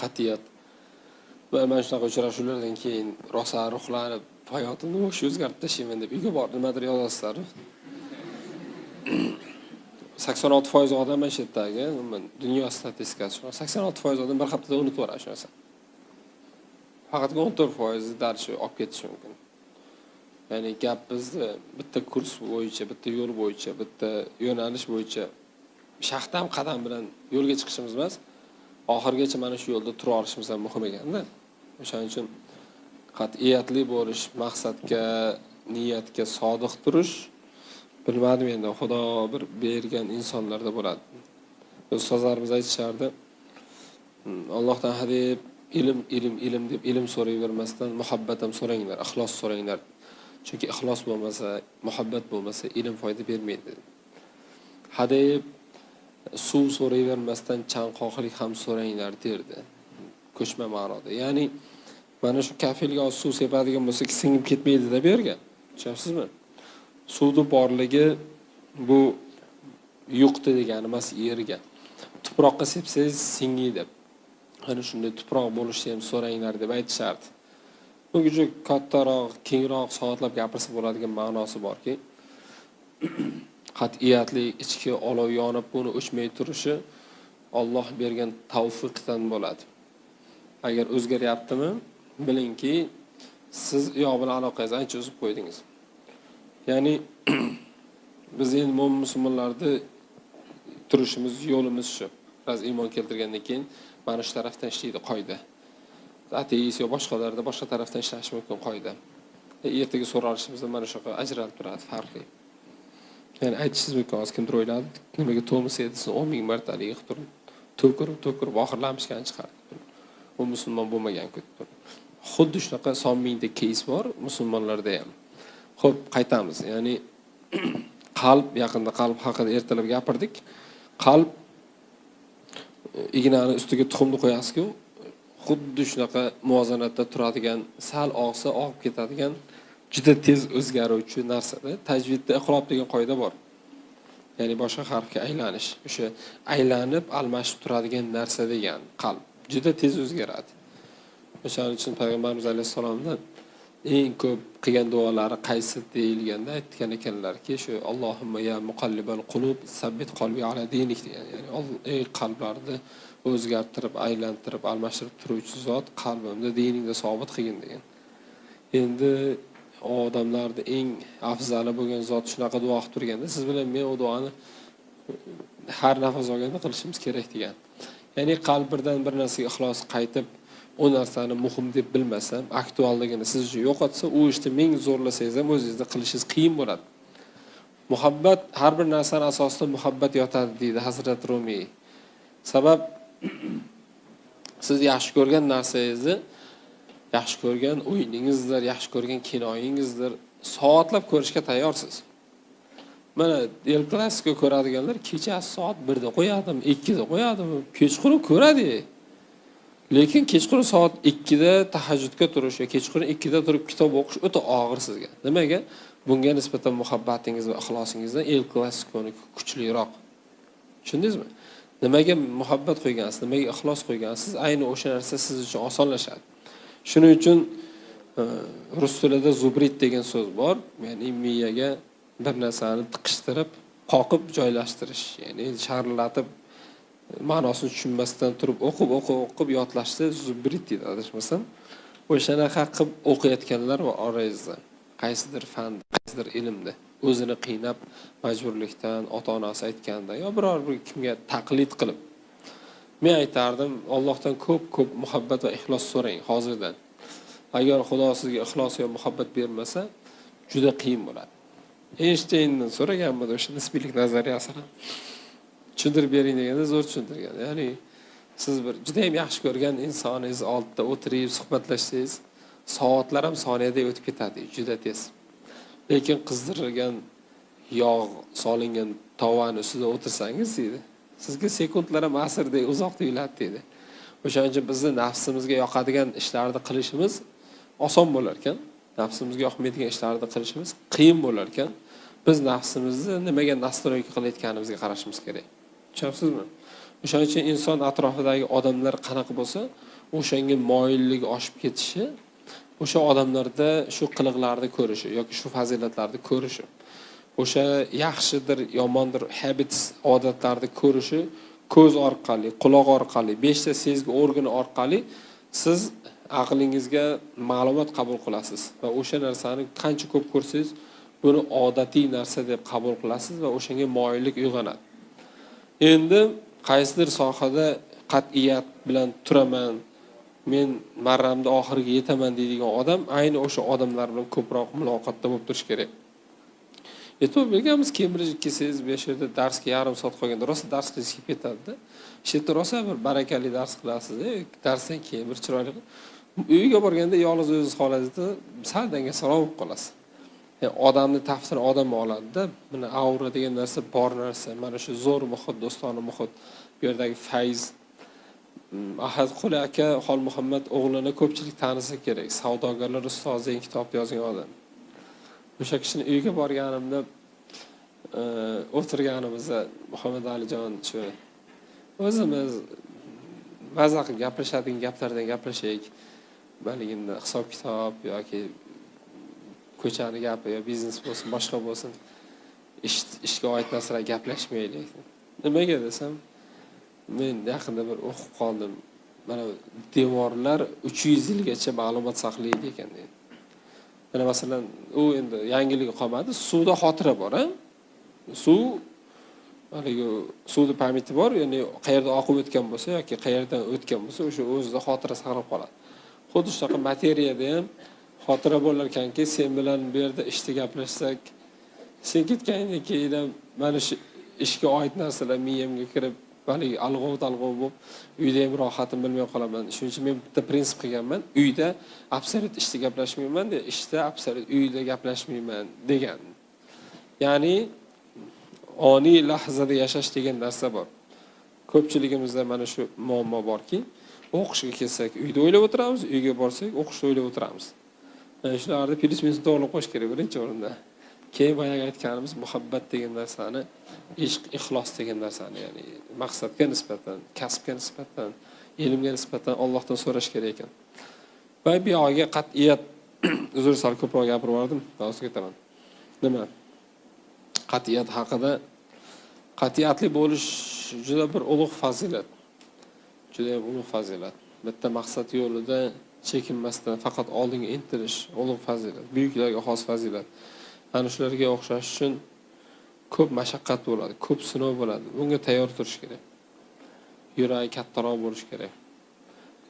Qat'iyat. Va mana shunaqa uchrashuvlardan keyin rosa ruhlanib, hayotimni o'sha o'zgartirib tashlayman deb uyga borib nimadir yozasizlar. 86% odam mana shu yerdagi, umuman dunyo statistikasi shunaqa, 86% odam bir haftada unutib yuboradi shu narsani. Faqatgina 14% дальше olib ketishi mumkin. Ya'ni gap bizni bitta kurs bo'yicha, bitta yo'l bo'yicha, bitta yo'nalish bo'yicha shaxtam qadam bilan yo'lga chiqishimiz emas, oxirigacha mana shu yo'lda tura olishimiz ham muhim ekanda. O'shaning uchun qat'iyatli bo'lish, maqsadga, niyatga sodiq turish, bilmadim endi, Xudo bir bergan insonlarda bo'ladi. Ustozlarimiz aytishardi, Allohdan hadeb ilm, ilm, ilm deb ilm so'rayvermasdan muhabbat ham so'ranglar, ixlos so'ranglar. Chunki ixlos bo'lmasa, muhabbat bo'lmasa, ilm foyda bermaydi. Hadeb suv so'rayvermasdan chanqoqlik ham so'ranglar derdi. Ko'chma ma'noda. Ya'ni mana shu kafelga suv sepadigan bo'lsak, singib ketmaydi-da bu yerga. Tushunyapsizmi? Suvni borligi bu yo'qdi degani emas yerga. Tuproqqa sepsangiz singiydi. Ana shunday tuproq bo'lishni ham so'ranglar deb aytishardi. Bunga juda kattaroq, kengroq soatlab gapirsa bo'ladigan ma'nosi borki, qat'iyatli ichki olov yonib, buni o'chmay turishi Alloh bergan tavfiqdan bo'ladi. Agar o'zgaryaptimi, bilingki, siz u yoq bilan aloqangizni ancha uzib qo'ydingiz. Ya'ni biz endi mo'min musulmonlarni turishimiz, yo'limiz shu. Biroz iymon keltirgandan keyin mana shu tarafdan ishlaydi qoida. Ateist yo boshqalarda boshqa tarafdan ishlashi mumkin qoida. Ertaga so'ralishimizda mana shunaqa ajralib turadi, farqli. Ya'ni aytishingiz mumkin, hozir kimdir o'yladi, nimaga Tomas Edison 10 ming martalik qilib turib, to'kirib, to'kirib oxirlamishgan chiqardi. U musulmon bo'lmagan-ku deb turib. Xuddi shunaqa son mingta кейс bor musulmonlarda ham. Xo'p, qaytamiz. Ya'ni qalb, yaqinda qalb haqida ertalab gapirdik. Qalb ignani ustiga tuxumni qo'yasiz-ku, xuddi shunaqa muvozanatda turadigan, sal og'sa og'ib ketadigan, juda tez o'zgaruvchi narsada. Tajvidda iqlob degan qoida bor. Ya'ni boshqa harfga aylanish. O'sha aylanib, almashib turadigan narsa degan qalb juda tez o'zgaradi. O'shaning uchun payg'ambarimiz alayhissalomdan eng ko'p qilgan duolari qaysi deyilganda aytgan ekanlarki, shu Allohumma ya muqallibal qulub sabbit qalbi ala dinik degan. Ya'ni ey qalblarni o'zgartirib, aylantirib, almashtirib turuvchi zot, qalbimni diningda sobit qilgin degan. Endi odamlarni eng afzali bo'lgan zot shunaqa duo qilib turganda, siz bilan men u duoni har nafas olganda qilishimiz kerak degan. Ya'ni qalb birdan bir narsaga ixlosi qaytib, u narsani muhim deb bilmasa, aktualligini siz uchun yo'qotsa, u ishni ming zo'rlasangiz ham o'zingizda qilishingiz qiyin bo'ladi. Muhabbat, har bir narsani asosida muhabbat yotadi deydi Hazrat Rumiy. Sabab siz yaxshi ko'rgan narsangizni, yaxshi ko'rgan o'yiningizdir, yaxshi ko'rgan kinoyingizdir, soatlab ko'rishga tayyorsiz. Mana El Clasico ko'radiganlar kechasi soat 1da qo'yadimi, 2da qo'yadimi, kechqurun ko'radi. Lekin kechqurun soat 2da tahajjudga turish yo kechqurun 2da turib kitob o'qish o'ta og'ir sizga. Nimaga? Bunga nisbatan muhabbatingiz va ixlosingizdan El Clasico'niki kuchliroq. Tushundingizmi? Nimaga muhabbat qo'ygansiz, nimaga ixlos qo'ygansiz, ayni o'sha narsa siz uchun osonlashadi. Shuning uchun rus tilida зубрить degan so'z bor, ya'ni miyaga bir narsani tiqishtirib, qoqib joylashtirish, ya'ni sharlatib ma'nosini tushunmasdan turib o'qib, o'qib, o'qib yodlashni зубрить deydi, adashmasam. O'shanaqa qilib o'qiyotganlar va orangizda qaysidir fanda, qaysidir ilmda o'zini qiynab, majburlikdan, ota-onasi aytganda yo biror bir kimga taqlid qilib, men aytardim, Allohdan ko'p-ko'p muhabbat va ixlos so'rang hozirdan. Agar Xudo sizga ixlos va muhabbat bermasa, juda qiyin bo'ladi. Eynshteyndan so'raganmidi o'sha nisbiylik nazariyasini tushuntirib bering deganda zo'r tushuntirgan. Ya'ni siz bir juda ham yaxshi ko'rgan insoningiz oldida o'tirib suhbatlashsangiz, soatlar ham soniyadek o'tib ketadi, juda tez. Lekin qizdirilgan yog' solingan tovani ustida o'tirsangiz deydi, sizga sekundlar ham asrdek uzoq tuyuladi deydi. O'shaning uchun bizni nafsimizga yoqadigan ishlarni qilishimiz oson bo'lar ekan, nafsimizga yoqmaydigan ishlarni qilishimiz qiyin bo'lar ekan. Biz nafsimizni nimaga настройка qilayotganimizga qarashimiz kerak. Tushunyapsizmi? O'shaning uchun inson atrofidagi odamlar qanaqa bo'lsa, o'shanga moyilligi oshib ketishi, o'sha odamlarda shu qiliqlarni ko'rishi yoki shu fazilatlarni ko'rishi, o'sha yaxshidir, yomondir habits, odatlarni ko'rishi ko'z orqali, quloq orqali, 5 ta sezgi organi orqali siz aqlingizga ma'lumot qabul qilasiz va o'sha narsani qancha ko'p ko'rsangiz, buni odatiy narsa deb qabul qilasiz va o'shanga moyillik uyg'onadi. Endi qaysidir sohada qat'iyat bilan turaman, men marramda oxiriga yetaman deydigan odam ayni o'sha odamlar bilan ko'proq muloqotda bo'lib turishi kerak. E'tibor berganmiz, Kembridjga kelsangiz, bu yerda darsga yarim soat qolganda rosa dars qilish kelib ketadi-da. Shu yerda rosa bir barakali dars qilasiz, darsdan keyin bir chiroyli uyga borganda yolg'iz o'zingiz holatida sal dangasaroq bo'lib qolasiz. Odamni taftini odam oladi-da. Mana aura degan narsa bor narsa, mana shu zo'r muhit, do'stona muhit, bu yerdagi fayz. Ahadqul aka Xolmuhammad o'g'lini ko'pchilik tanisa kerak. Savdogarlar ustozi degan kitobni yozgan odam. O'sha kishini uyiga borganimda o'tirganimizda Muhammad Alijon shu o'zimiz maza qilib gaplashadigan gaplardan gaplashaylik. Baliginde hisob kitob yoki ko'chani gapi yo biznes bo'lsin, boshqa bo'lsin, ishga oid narsalar gaplashmaylik. Nimaga desam, men yaqinda bir o'qib qoldim. Mana devorlar 300 yilgacha ma'lumot saqlaydi ekan deydi. Mana masalan, u endi yangiligi qolmadi. Suvda xotira bor, a? Suv haligi suvni память i bor, ya'ni qayerda oqib o'tgan bo'lsa yoki qayerdan o'tgan bo'lsa, o'sha o'zida xotira saqlab qoladi. Xuddi shunaqa materiyada ham xotira bo'lar ekanki, sen bilan bu yerda ishda gaplashsak, sen ketganingdan keyin ham mana shu ishga oid narsalar miyamga kirib, haligi alg'ov-talg'ov bo'lib, uyda ham rohatim bilmay qolaman. Shuning uchun men bitta prinsip qilganman. Uyda absolyut ishda gaplashmayman, ishda absolyut uyda gaplashmayman degan. Ya'ni oniy lahzada yashash degan narsa bor. Ko'pchiligimizda mana shu muammo borki, o'qishga kelsak uyda o'ylab o'tiramiz, uyga borsak o'qishda o'ylab o'tiramiz. Mana shularni plyus minus to'g'rilab qo'yish kerak birinchi o'rinda. Keyin boyagi aytganimiz muhabbat degan narsani, ishq, ixlos degan narsani, ya'ni maqsadga nisbatan, kasbga nisbatan, ilmga nisbatan Allohdan so'rash kerak ekan. Va bu yog'iga qat'iyat, uzr, sal ko'proq gapirib yubordim, hozir ketaman. Nima? Qat'iyat haqida, qat'iyatli bo'lish juda bir ulug' fazilat. Juda ham ulug' fazilat. Bitta maqsad yo'lida chekinmasdan faqat oldinga intilish ulug' fazilat, buyuklarga xos fazilat. Ana shularga o'xshash uchun ko'p mashaqqat bo'ladi, ko'p sinov bo'ladi. Bunga tayyor turish kerak. Yuragi kattaroq bo'lish kerak.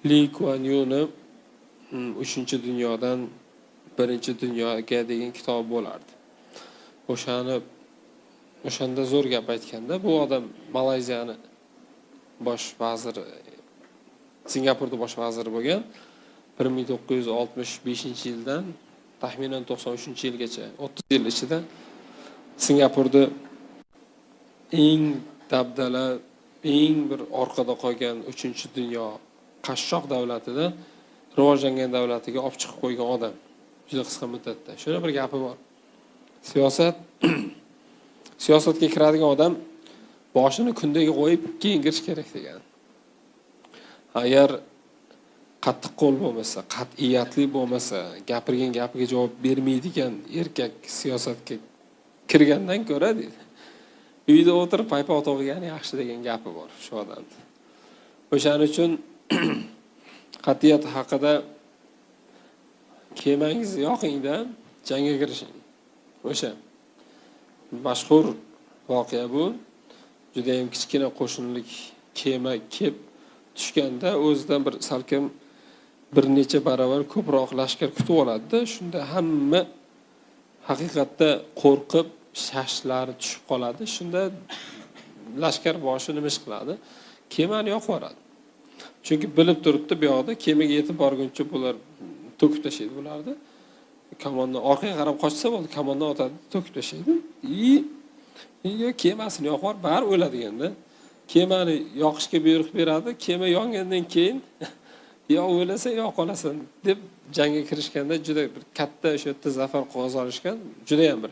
Li Kuan Yuni 3-dunyodan 1-dunyoga degan kitobi bo'lardi. O'shanda zo'r gap aytganda, bu odam Malayziyani bosh vaziri, Singapurda bosh vaziri bo'lgan. 1965-yildan taxminan 93-yilgacha 30 yil ichida Singapurda eng dabdala, eng bir orqada qolgan 3-dunyo qashshoq davlatida rivojlangan davlatiga olib chiqib qo'ygan odam juda qisqa muddatda. Shuni bir gapi bor. Siyosatga kiradigan odam boshini kundaga qo'yib keyin kirish kerak degan. Agar qattiq qo'l bo'lmasa, qat'iyatli bo'lmasa, gapirgan gapiga javob bermaydigan erkak siyosatga kirgandan ko'ra deydi, uyda o'tirib paypoq to'qigani yaxshi degan gapi bor shu odamni. O'shaning uchun qat'iyat haqida kemangizni yoqingda jangga kirishing. O'sha mashhur voqea bu. Juda ham kichkina qo'shinlik kema kelib tushganda o'zidan bir salkam bir necha barobar ko'proq lashkar kutib oladi-da, shunda hamma haqiqatda qo'rqib shashlari tushib qoladi. Shunda lashkar boshi nima ish qiladi? Kemani yoqib yuboradi. Chunki bilib turibdi, bu yoqda kemaga yetib borguncha bular to'kib tashlaydi bularni. Kamondan orqaga qarab qochsa bo'ldi, kamondan otadi, to'kib tashlaydi. И kemasini yoqib yuborib, bari o'ladiganda. Kemani yoqishga buyruq beradi. Kema yongandan keyin yo o'lasan, yo qolasan deb jangga kirishganda juda bir katta o'sha yerda zafar qozonishgan. Juda ham bir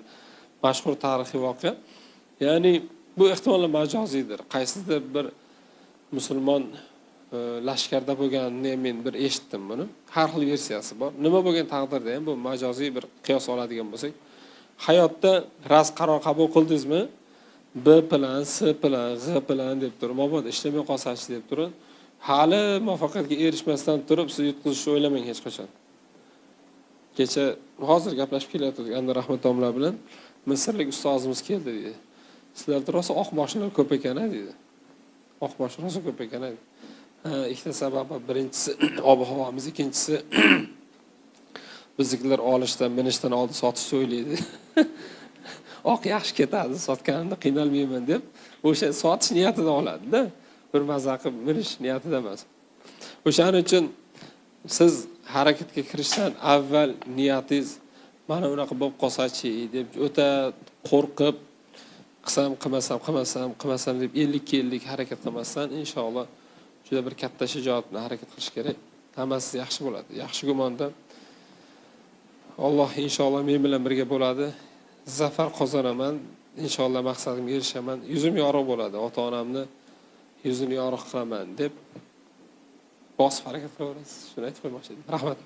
mashhur tarixiy voqea. Ya'ni bu ehtimollan majoziydir. Qaysidir bir Musulmon lashkarda bo'lganini men bir eshitdim buni. Har xil versiyasi bor. Nima bo'lgan taqdirda ham bu majoziy bir qiyos oladigan bo'lsak, hayotda rost qaror qabul qildingizmi? B plan, S plan, G plan deb turib, mabodo ishlamay qolsachi deb turib, hali muvaffaqiyatga erishmasdan turib siz yutqizishni o'ylamang hech qachon. Kecha hozir gaplashib kelayotgandik Anvar Rahmat domla bilan, misrlik ustozimiz keldi deydi. Sizlarda rosa oq mashinalar ko'p ekan a deydi. Oq mashina rosa ko'p ekan a deydi. Ha, ikkita sabab bor. Birinchisi ob havomiz, ikkinchisi biznikilar olishdan, minishdan oldin sotishni o'ylaydi. Oq yaxshi ketadi, sotganimda qiynalmayman deb o'sha sotish niyatida oladida. Bir maza qilib minish niyatida emas. O'shaning uchun siz harakatga kirishdan avval niyatingiz mana unaqa bo'lib qolsachi deb o'ta qo'rqib qilsam, qilmasam, qilmasam, qilmasam deb 50-50 harakat qilmasdan inshaalloh juda bir katta shijoat bilan harakat qilish kerak. Hammasi yaxshi bo'ladi. Yaxshi gumonda Alloh inshaalloh men bilan birga bo'ladi. Zafar qozonaman, inshaalloh maqsadimga erishaman. Yuzim yorug' bo'ladi, ota-onamni yuzini yorug' qilaman deb bosib harakat qilaverasiz. Shuni aytib qo'ymoqchi edim. Rahmat.